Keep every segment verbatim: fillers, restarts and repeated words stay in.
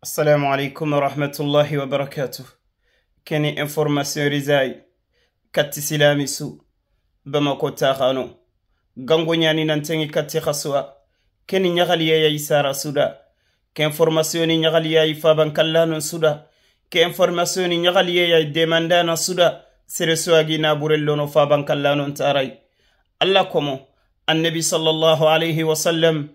Assalamu alaikum wa rahmatullahi wa barakatuh. Keni information rizai kati silamisu Bamako taxano. Gango ɲani nanteŋi kati xasuwa. Keni ɲaxaliyeya isara suda. Ke information ɲaxaliyeya ifaban kallano suda. Ke information ɲaxaliyeya demandana suda. Sere suwagi na burellono faban kallano tarai. Allah komo, annabi sallallahu alayhi wa sallam,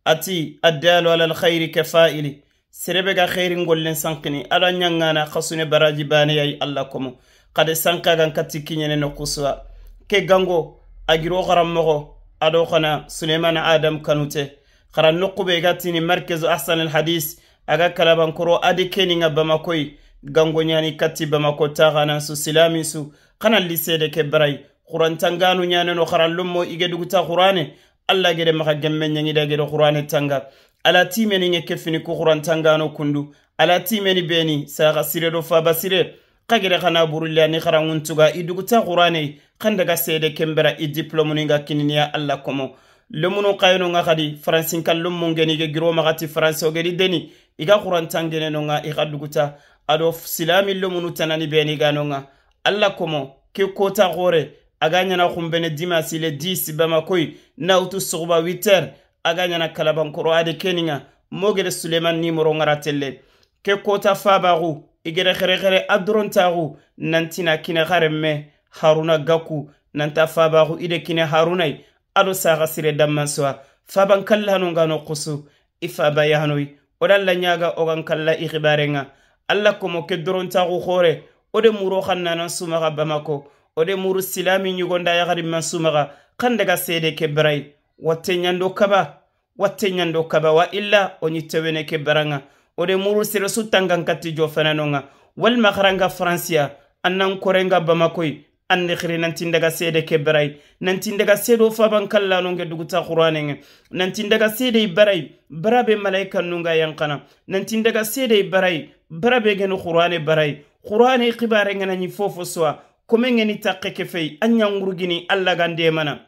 ati, "Addalu ala alkhayri ka fa'ili." Sere be ga xeerin gollen sankini, ala ɲaŋana xasune baraji baneyayi Allah komo. Xade sanka gan kati kiɲene no kusuwa. Ke gango, a giro xaranmoxo, a do xana Suleiman Adam Kanute. Xaran noqu be ga tini Markezu Ahsan al Hadis, a ga kalabankoro adi keni ŋa Bamakoyi, gango ɲani kati Bamako taxanan su silamin su, xana lisede ke barayi. Xurantangano ɲaneno xaran lommo i ge duguta Xurane, Allah gede maxa gemme ɲaŋida gede Xurane tanga. Ala timeni ŋe ke fini ku xurantangano kundu. Ala timeni beni saxa sire do faba sire. Xa gede xana burulle ani xaranŋuntuga i duguta Xurane, xan daga sede kembera i diplomuni ŋa kininiya Allah komo. Lomunu xayeno ŋa xadi, Faransinka lomu ŋeni ge giro maxati Faransi o gedi deni, i ga xurantangeneno ŋa i xa duguta. A do silami lomunu tanani beni gano ŋa. Allah komo, ke kota xore, a ga ɲana xumbene dimasi le dix Bamakoyi, na utu suxuba huit heures, a ga ɲana kalabankoro ade keni ŋa, mogere Suleiman nimoro ŋara telle. Ke kota fabaxu, i gere xerexere a dorontaxu, nantina kine xaremme, Haruna Gaku, nanta fabaxu i de kine Harunayi, a do saxa sire dammansuwa, faban kallano ŋa no xusu, i faba yahanoyi, o da la ɲaga o gan kalla i xibare ŋa. Allah komo ke dorontaxu xore, o de muro xannanan sumaxa Bamako, o de muru silami ɲugonda yaxarimman sumaxa, xan daga sede ke barayi, watte ɲando kaba, watte ɲando kaba, wa illa o ɲittewene ke baraŋa. O de muru sere su tangan katti jo fanano ŋa. Walma xaranga Faransiya, annan korenga Bamakoyi, anni xiri nanti ndaga sede ke barayi. Nanti ndaga sedo faban kallano ŋe duguta Xurane ŋe. Nanti ndaga sede i barayi, barabe malaika nunga yankana. Nanti ndaga sede i barayi, barabe genu Xurane barayi. Xurane xibare ŋana ɲi fofo suwa. Kome ŋeni takke ke fei, a ɲangurugini Allah gande mana.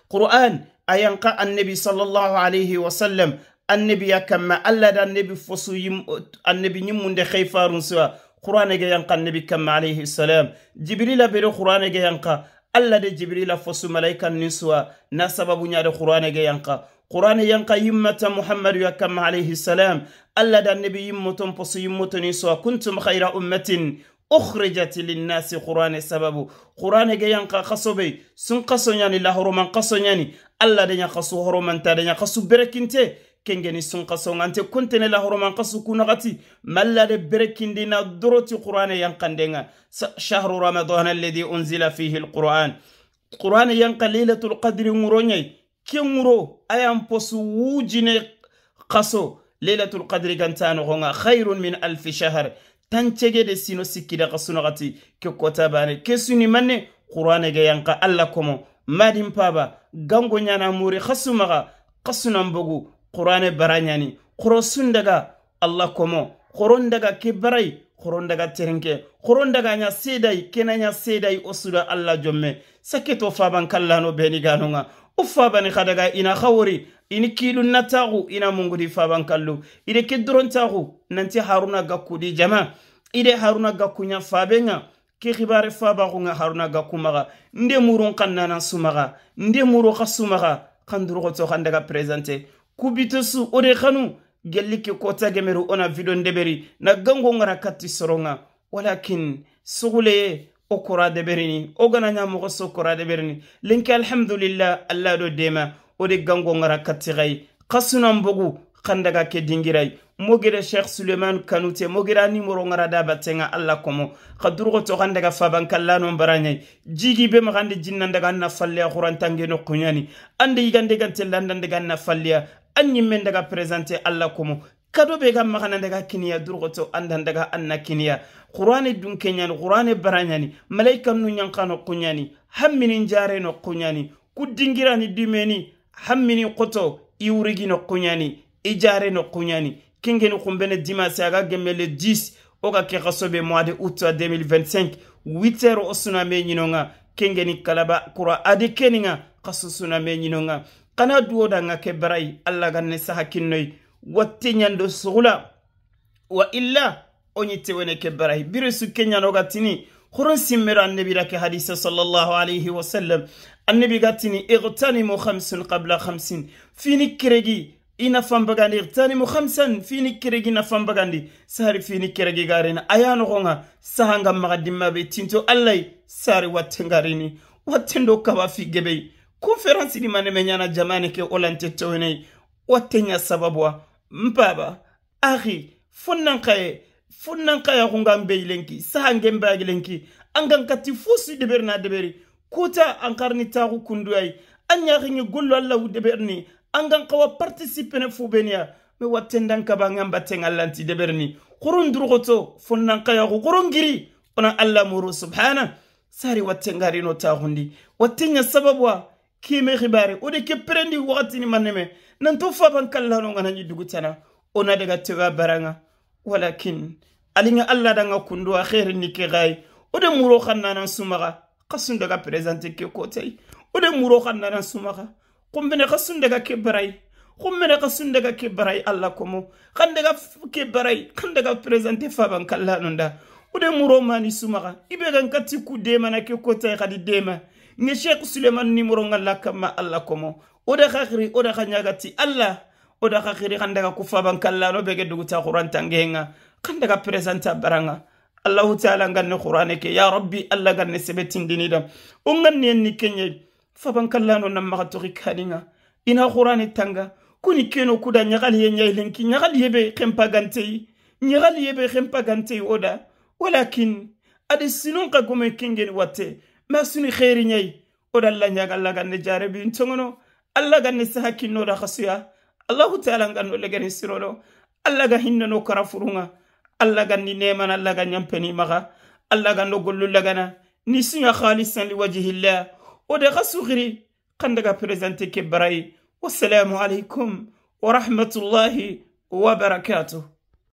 Qur'an a yanqa annabi sallallahu alayhi wa sallam, annabi ya kamma Allah da annabi fosu yim, annabi ɲimmunde xayfarun suwa. Qur'an ga yanqa annabi kamma alayhi salam. Jibrila bere Qur'an ga yanqa Allah de Jibrila fosu malaikan nin suwa. Na sababu ɲa de Qur'an ga yanqa. Qur'an yanqa yimmata Muhammadu ya kamma alayhi salam. Allah da annabi yimmoton fosu yimmoton nin suwa. Kuntum khayra ummatin ukhrijat linnasi Qur'ane sababu. Qur'ane ga yanqa xaso be, sun xaso ɲani, lahoroman xaso ɲani. Allah de ɲa xasu horomanta de ɲa xasu berekinte. Kengeni sun xaso ŋa nte kontene lahoroman xasu kunaxati. Malla de berekindi na doroti Qur'ane yanqande ŋa. Sa-, shahru Ramadan alladhi unzila fihi alquran. Qur'ane yanqa Laylatul Qadri ŋuro ɲayi. Ke ŋuro a yan posu wujine xaso, Laylatul Qadri ganta noxo ŋa, khayrun min alfi shahr. Tancege de sino sikkida xasu naxati. Ke kota bane ke suni manne. Qur'ane ga yanqa Allah komo. Madin paba gango ɲana muri xasu maxa. Xasu nan bogu. Qur'ane bara ɲani. Xoro sundaga Allah komo, xoron daga ke barai, xoron daga terenke, xoron daga ɲa sedai, kena ɲa sedai o suda Allah jomme. Saketo faban kallano beni gano ŋa. O fabani xa daga ina xawori, ini kilu nataxu, ina mungudi faban kallu. Ide ke dorontaxu, nanti Haruna Gakku di jama. Ide Haruna Gakku ɲa fabe ŋa. Ke xibare fabaxu ŋa Haruna Gakku maxa. Nde murun xannanan sumaxa. Nde muru xa sumaxa. Xan duroxoto xan daga presente. Kubito su o de xanu. Gelli ke kota gemeru ona video ndeberi na gango ŋara katti soro ŋa. Walakin suguleye o kora deberini, o gana ɲa moxo so kora deberini. Lenki alhamdulillah, Allah do dema o de gango ŋara katti xayi. Xasunan bogu xan daga ke dingirai. Mogere Sheikh Suleiman Kanute, mogere a nimoro ŋara da batte ŋa Allah komo. Xa duroxoto xan daga faban kallano baraɲai. Jigi be maxande jinnan daga anna falliya xurantange no kuɲani. Ande yigande gante landan daga anna falliya. An ɲimmen daga presente Allah komo. Kado be ga maxana daga kiniya durgoto andan daga anna kiniya. Qur'ane dunke ɲani, Qur'ane bara ɲani, malaika nu ɲanka no kuɲani, hammini jare no kuɲani, ku dingirani dimeni, hammini koto, i wurigi no kuɲani, i jare no kuɲani. Kengeni kumbene dimasi aga gemme le dix, o ga ke xaso be mois de août deux mille vingt-cinq, huit heures o suna me ɲino ŋa, kengeni kalaba kura ade keni ŋa, xaso suna me ɲino ŋa. Xana duwo da ŋa ke barai, Allah ganne saha kinnoy, watte ɲando sugula. ވައިއްލާ އޮނިތެވެނެ ކެއްބަރައި. ބިރުވެސް ކެންޏާ ނޯގަ ތިނީ ޤުރުއާން ސިންމެރު އަންނަބީ ރަކެ ޙަދީޘެއް ޞައްލައްލާހު ޢަލައިހި ވަސައްލަމް. އަންނަބީގަ ތިނީ، اغتنموا خمسا قبل خمس. ފިނިއްކެރެގީ އިނަ ފަނބަގަނޑި، اغتنموا خمسا، ފިނިއްކެރެގީ ނަ ފަނބަގަނޑި. ސަހަރި ފިނިއްކެރެގީ ގާރިނަ އަޔާނު ގޮންހަ ސަހަންގަ މަގަ ދިންމަބީ ތިންތޯ އައްލައި ސަހަރި ވައްތެން ގާރިނީ. ވައްތެން ޑޮއްކަވާ ފިއްގެބެއި. ކޮންފެރަންސި ދިމަނެ މެންޏާނަ ޖަމާނެކެ އޮލަން ތެއްތޯވެނެއި. ވައްތެންޏާ ސަބަބުވާ މް ބާބާ އަޚީ، ފުންނަން ކައެ، ފުންނަން ކަޔަށް ހުނގަން ބެއިލެންކި، ސަހަން ގެންބާގިލެންކި، އަނގަން ކަތި ފޫސި ދެބެރިނާ ދެބެރި، ކޯތާ އަންކަރަނި ތާގު ކުންޑުއައި، އަންޏާ ހިނގި ގޮއްލު އައްލަވު ދެބެރިނީ، އަނގަން ކަވަ ޕަރްތިސިޕެނެ ފޫބެނިޔާ، މެ ވައްތެން ޑަންކަބަން އަނބަތެން އައްލަންތި ދެބެރިނީ، ކުރުން ދުރުގޮތޯ، ފުންނަން ކަޔަށް ކުރުން ގިރި، އޮނަ އައްލަ މޫރޫ ސުބްޙާނަ، ސާރި ވައްތެން ގާރި ނޯތާ ހުންޑި، ވައްތެންޏާ ސަބަބުވާ، ކީމޭ ޚިބާރެއް އޮޑެކެ ޕެރެންޑި ވަގަތިނި މަންނެމެ، ނަންތޯ ފާބަން ކައްލާނޯ ގަނަންޖި ދުގުތަނަ، އޮނަ ދެގަ ތެވާ ބަރަނގަ. ވަލާކިން، އަލިނގ އައްލާ ދަނގަ ކުންޑުވާ ޚޭރެއް ނިކެގައި، އޮޑެ މުރޯ ޚަންނާނަން ސުމަގަ، ކަސުން ދެގަ ޕްރެޒެންޓެއް ކެ ކޯތައި، އޮޑެ މުރޯ ޚަންނާނަން ސުމަގަ، ކޮންބެނެ ކަސުން ދެގަ ކެއްބަރައި، ކޮންމެނެ ކަސުން ދެގަ ކެއްބަރައި އައްލަ ކޮމޯ، ކަންދެގަ ކެއްބަރައި، ކަންދެގަ ޕްރެޒެންޓެއް ފާބަން ކައްލާނުންދާ. އުޑެ މުރޯ މާނި ސުމަގަ، އިބޭގަން ކަތި ކު ދޭމަނަކެ ކޮތައި ކަދި ދޭމަ. ނެ ޝޭޚް ސުލޭމާން ނިމުރޮން އައްލަ ކަމަ އައްލަ ކޮމޯ. އޮޑެ ޚަޚްރި، އޮޑެ ޚަންޏާގަތި އައްލަ. އޮޑެ ޚަޚްރި ކަންދެގަ ކު ފާބަން ކައްލާނޯ ބެގެ ދުގުތާ ޤުރުއާން ތަންގެހެންގަ. ކަންދެގަ ޕްރެޒެންޓާ ބަރަނގަ. އައްލާހު ތަޢާލާ ގަންނެ ޤުރުއާނެކެ. ޔާ ރައްބީ އައްލަ ގަންނެ ސެބެ ތިން ދިނީދަ. އުނގަންނިއެއް ނިކެންޏެއް. ފާބަން ކައްލާނޯ ނަމަގަ ތޮގި ކާނިނގަ. އިނާ ޤުރުއާނެއް ތަންގަ ކުނި ކޭނޯ ކުޑަ ނިގަލިއެއް ނިޔައިލެންކި، ނިގަލިއެބޭ ޚެމްޕަ ގަންތެއި، ނިގަލިއެބޭ ޚެމްޕަ ގަންތެއި އޮޑަ. ވަލާކިން އަދި ސިނުން ކަ ގޮމެ ކެނގެނި ވަތެ މާސުނި ޚޭރި ނިޔައި. އޮޑަ އައްލަ ނިޔަގަ އައްލަ ގަންނެ ޖާރެބީން ތޮނގަނޯ، އައްލަ ގަންނެ ސަހަކިން ނޯ ރަޚަސުޔާ. އައްލާހު ތަޢާލާ ގަންނޯ ލެގެނި ސިރޮނޯ، އައްލަގަ ހިންނަނޯ ކަރަފުރުން އައްލަ ގަންނި ނޭމަނަ އައްލަ ގަންޏަން ޕެނީމަގަ، އައްލަ ގަންނޯ ގޮއްލު ލަގަނަ ނިސުންޔާ ޚާލިޞަން ލިވަޖްހިއްލާ. އޮޑެ ޚަސު ޚިރި ކަންދެގަ ޕްރެޒެންޓެއް ކެއްބަރައި. ވައްސަލާމު ޢަލައިކުމް ވަރަޙްމަތުﷲ ވަބަރަކާތުހު.